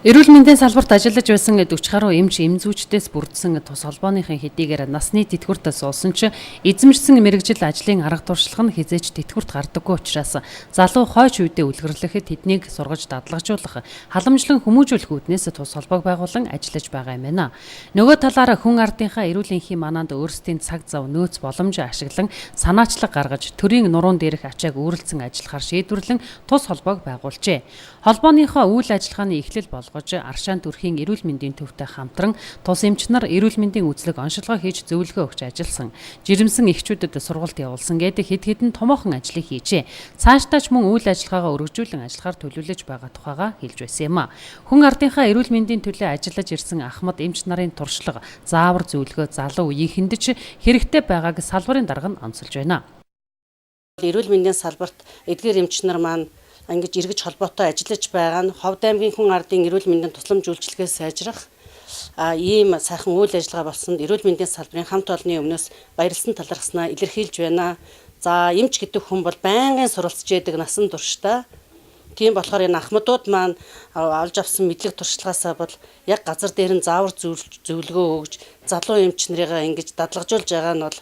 Эрүүл мэндийн салбарт ажиллаж байсан 40 гаруй эмч эмзүүчдээс бүрдсэн тус холбооныхын хэдийгээр насны тэтгэврт суусан ч эзэмшсэн мэргэжил ажлын арга туршлага нь хэзээ ч тэтгэврт гардаггүй учраас залуу хойч үедээ үлгэрлэхэд тэднийг сургаж дадлагжуулах, халамжлан хүмүүжүүлэх үүднээс тус холбоог байгуулан ажиллаж байгаа юм байна. Нөгөө талаараа хүн ардынхаа эрүүл энхийн манаанд өөрсдийн цаг зав нөөц боломж ашиглан санаачлаг гаргаж төрийн нуруун дээрх ачааг үүрэлцэн ажиллахаар шийдвэрлэн тус холбоог байгуулжээ. Холбооныхоо үйл ажиллагааны эхлэл болгож Аршаан төрхийн эрүүл мэндийн төвтэй хамтран тус эмч нар эрүүл мэндийн үзлэг оншилгоо хийж зөвлөгөө өгч ажилласан. Жирэмсэн эхчүүдэд сургалт явуулсан гэдэг хэд хэдэн томоохон ажлыг хийжээ. Цаашдаа ч мөн үйл ажиллагаагаа өргөжүүлэн ажиллахаар төлөвлөж байгаа тухайгаа хэлж байсан юм а. Хүн ардынхаа эрүүл мэндийн төлөө ажиллаж ирсэн Ахмад эмч нарын туршлага, заавар зөвлөгөө залуу үеийнхэнд ч хэрэгтэй байгааг салбарын дарга нь онцолж байна. Эрүүл мэндийн салбарт эдгээр эмч нар маань ингэж эргэж холбоотой ажиллаж байгаа нь Ховд аймгийн хүн ардын эрүүл мэндийн тусламж үйлчилгээ сайжрах ийм сайхан үйл ажиллагаа болсонд эрүүл мэндийн салбарын хамт олонны өмнөөс баярлсан талархснаа илэрхийлж байна. За, эмч гэдэг хүн бол байнгын суралцж яадаг насан туршдаа. Тийм болохоор энэ ахмадууд маань олж авсан мэдлэг туршлагаасаа бол яг газар дээр нь заавар зөвлөгөө өгж залуу эмч нарыгаа ингэж дадлагжуулж байгаа нь бол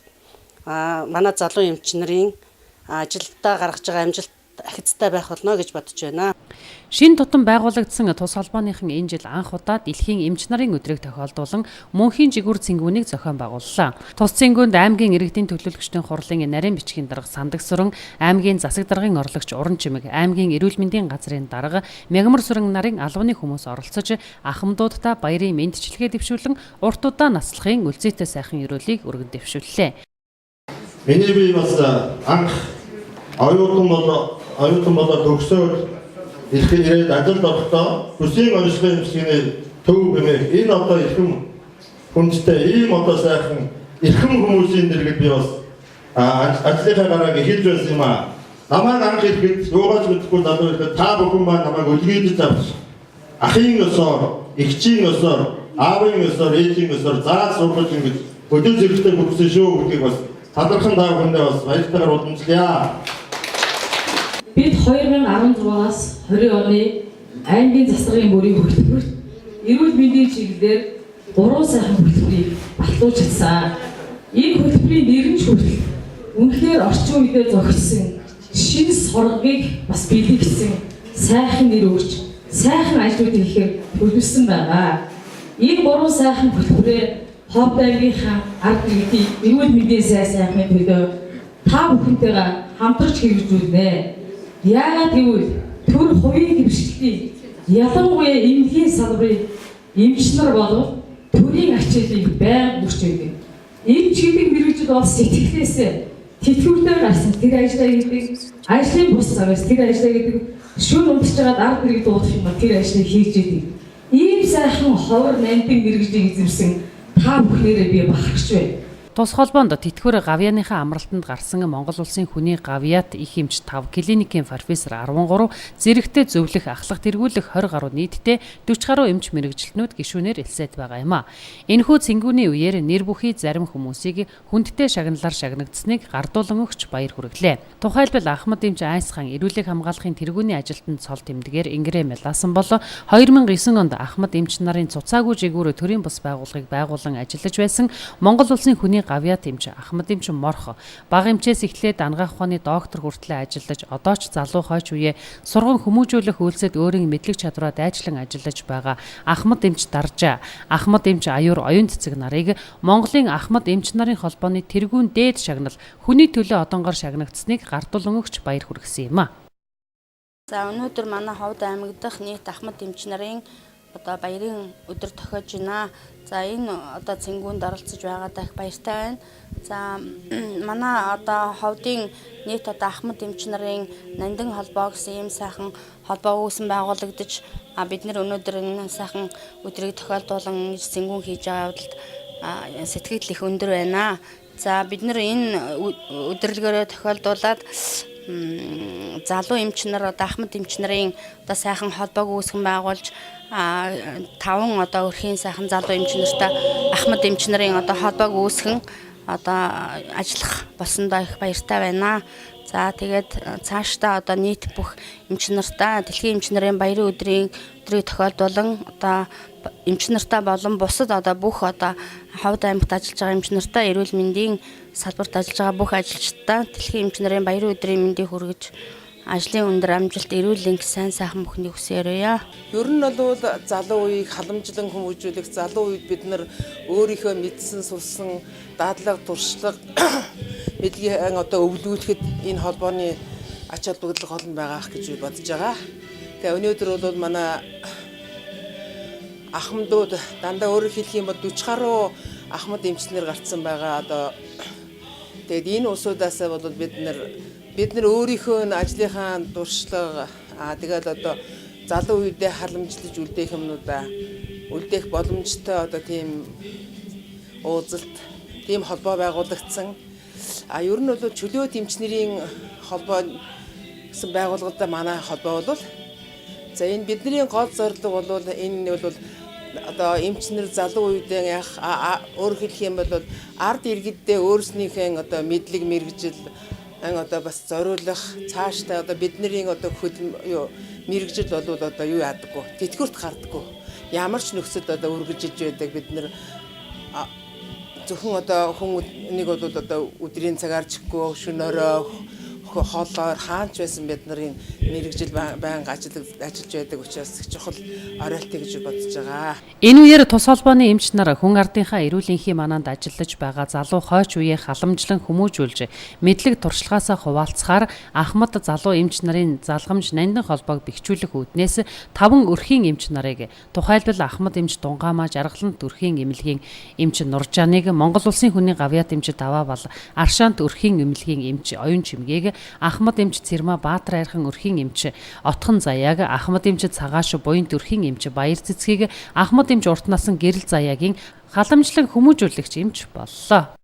манай залуу эмч нарын ажилдаа гаргаж байгаа амжилт ахицтай байх болно гэж бодож байна. Шинэ тутам байгуулагдсан тус холбооныхан энэ жил анх удаа дэлхийн эмч нарын өдрийг тохиолдуулан мөнхийн жигүүр цэнгүүнийг зохион байгууллаа. Тус цэнгүүнд аймгийн иргэдийн төлөөлөгчдийн хурлын нарийн бичгийн дарга Сандаг Сүрэн, аймгийн засаг даргын орлогч Уран Чимэг, аймгийн эрүүл мэндийн газрын дарга Мягмар Сүрэн нарын албаны хүмүүс оролцож ахмадуудаа баярын мэндчилгээ дэвшүүлэн урт удаан наслахын өлзийтэй сайхан ерөөлийг өргөн дэвшүүллээ. Миний би бас анх оюутан болоод төгсөөд дэлхийн ирээд ажилд орохдоо бүсийн оношилгын эмчилгээний төв гэмээх энэ одоо эрхэм хүндтэй ийм одоо сайхан эрхэм хүмүүсийн дэргэд би бас ажлынхаа гарааг эхэлж байсан юм аа. Намайг анх ирэхэд юугаач мэдэхгүй залуу ирэхэд та бүхэн маань намайг өлгийдөж авч ахын ёсоор, эгчийн ёсоор, аавын ёсоор, ээжийн ёсоор зааж сургаж ингэж өдөө зэрэгтэй хүргэсэн шүү гэдгийг бас талархан та бүхэндээ бас баяртайгаар уламжлая. Бид 2016-аас 20 оны аймгийн засгийн бүрийн хөтөлбөрт эрүүл мэндийн чиглэлээр гурван сайхан хөтөлбөрийг батлуулж чадсан. Энэ хөтөлбөрийн нэр нь ч хүртэл үнэхээр орчин үедээ зохицсон шинэ соргогийг бас бэлэглэсэн сайхан нэр өгч сайхан ажлууд хийхээр төлөвлөсөн байгаа. Энэ гурван сайхан хөтөлбөрөө Ховд аймгийнхаа ард иргэдийн эрүүл мэндийн сайн сайхны төлөө та бүхэнтэйгээ хамтарч хэрэгжүүлнэ. Яагаад гэвэл төр хувийн дэвшилтийн, ялангуяа эмнэлгийн салбарын эмч нар болов төрийн ачааллыг байнга бүрч байдаг. Эмч гэдэг мэргэжил бол сэтгэлээсээ тэтгэвртэй гарсан тэр ажлаа хийдэг, ажлын бус цагаас тэр ажлаа хийдэг, шөнө унтж байгаад ард иргэд дуудах юм бол тэр ажлыг хийж идэг. Ийм сайхан ховор нандин мэргэжлийг эзэмсэн та бүхнээрээ би бахархаж байна. Тус холбоонд тэтгэвэр гавьяаныхаа амралтанд гарсан Монгол улсын хүний гавьяат их эмч 5, клиникийн профессор 13, зэрэгтэй зөвлөх, ахлах тэргүүлэх 20 гаруй нийтдээ 40 гаруй эмч мэргэжилтнүүд гишүүнээр элсээд байгаа юм а. Энэхүү цэнгүүний үеэр нэр бүхий зарим хүмүүсийг хүндтэй шагналаар шагнагдсаныг гардуулан өгч баяр хүргэлээ. Тухайлбал Ахмад эмч Айсхан эрүүлэг хамгаалахын тэргүүний ажилтнанд цол тэмдгээр ингэрээ мялаасан бол 2009 онд Ахмад эмч нарын цуцаагүй жигүүр төрийн бус байгууллагыг байгуулан ажиллаж байсан Монгол улсын хүний гавьяат эмч Ахмад эмч Морх бага эмчээс эхлээд анагаах ухааны доктор хүртлээр ажиллаж одоо ч залуу хойч үеэ сурган хүмүүжүүлэх үйлсэд өөрийн мэдлэг чадвараа дайчлан ажиллаж байгаа Ахмад эмч Даржаа, Ахмад эмч Аюур оюун цэцэг нарыг Монголын Ахмад эмч нарын холбооны тэргүүн дээд шагнал хүний төлөө одонгоор шагнагдсаныг гардуулан өгч баяр хүргэсэн юм а. За, өнөөдөр манай Ховд аймаг дахь нийт Ахмад эмч нарын одоо баярын өдөр тохиож байна. За, энэ одоо цэнгүүнд оролцож байгаадаа их баяртай байна. За, манай одоо Ховдын нийт одоо Ахмад эмч нарын нандин холбоо гэсэн ийм сайхан холбоо үүсэн байгуулагдаж бид нар өнөөдөр энэ сайхан өдрийг тохиолдуулан ингэж цэнгүүн хийж байгаа явдалд сэтгэл их өндөр байна. За, бид нар энэ өдөрлөгөөрөө тохиолдуулаад залуу эмч нар одоо Ахмад эмч нарын одоо сайхан холбоог үүсгэн байгуулж таван одоо өрхийн сайхан залуу эмч нартай Ахмад эмч нарын одоо холбоог үүсгэн одоо ажиллах болсондоо их баяртай байна. За тэгээд цаашдаа одоо нийт бүх эмч нартаа дэлхийн эмч нарын баярын өдрийн өдрийг тохиолдуулан одоо эмч нартаа болон бусад одоо бүх одоо Ховд аймагт ажиллаж байгаа эмч нартаа эрүүл мэндийн салбарт ажиллаж байгаа бүх ажилчдаа дэлхийн эмч нарын баярын өдрийн мэндийг хүргэж ажлын өндөр амжилт, эрүүл энх, сайн сайхан бүхнийг хүсье. Ер нь бол залуу үеийг халамжлан хүмүүжүүлэх, залуу үед бид нар өөрийнхөө мэдсэн, сурсан дадлага, туршлага, мэдлэгийн одоо өвлүүлэхэд энэ холбооны ач холбогдол гол нь байгаа ах гэж би бодож байгаа. Тэгээ өнөөдөр бол манай ахмадууд дандаа өөрөөр хэлэх юм бол 40 гаруй ахмад эмчнэр гарцсан байгаа. Одоо тэгээд энэ улсуудаасаа бол бид нар өөрийнхөө ажлынхаа туршлага тэгээд одоо залуу үедээ халамжлаж үлдээх юмнуудаа үлдээх боломжтой одоо тийм уулзалт, тийм холбоо байгуулагдсан. А ер нь бол чөлөө эмчнэрийн холбоо гэсэн байгууллагатай манай холбоо бол за энэ бидний гол зорилго бол энэ бол одоо эмчнэр залуу үедээ яг өөр хэлэх юм бол ард иргэддээ өөрснийхээ одоо мэдлэг мэргэжил одоо бас зориулах цаашдаа одоо бидний одоо юу мэргэжил бол одоо юу яадаггүй тэтгэврт гардаггүй ямар ч нөхцөлд одоо үргэлжилж байдаг. Бид нар зөвхөн одоо хүн нэг бол одоо өдрийн цагаар ч чихгүй шөнөөрөө хоолоор хаанч байсан бид нарын мэргэжил байнга ажиллаж байдаг учраас чухал оройлттой гэж бодож байгаа. Энэ үеэр тус холбооны эмч нар хүн ардынхаа эрүүл энхийн манаанд ажиллаж байгаа залуу хойч үеэ халамжлан хүмүүжүүлж мэдлэг туршлагаасаа хуваалцахаар ахмад залуу эмч нарын залгамж нандин холбоог бэхжүүлэх үүднээс 5 өрхийн эмч нарыг, тухайлбал ахмад эмч Дунгаамаа Жаргалант өрхийн эмнэлгийн эмч Нуржааныг, Монгол улсын хүний гавьяат эмч Даваа бал Аршаант өрхийн эмнэлгийн эмч Оюун Чимгээг, ахмад эмч Цэрмаа Баатар айрхан өрхийн эмч Отхон Заяаг, ахмад эмч Цагааш Буян төрхийн эмч Баяр Цэцгийг, ахмад эмч урт насан Гэрэл Заяагийн халамжлан хүмүүжүүлэгч эмч боллоо.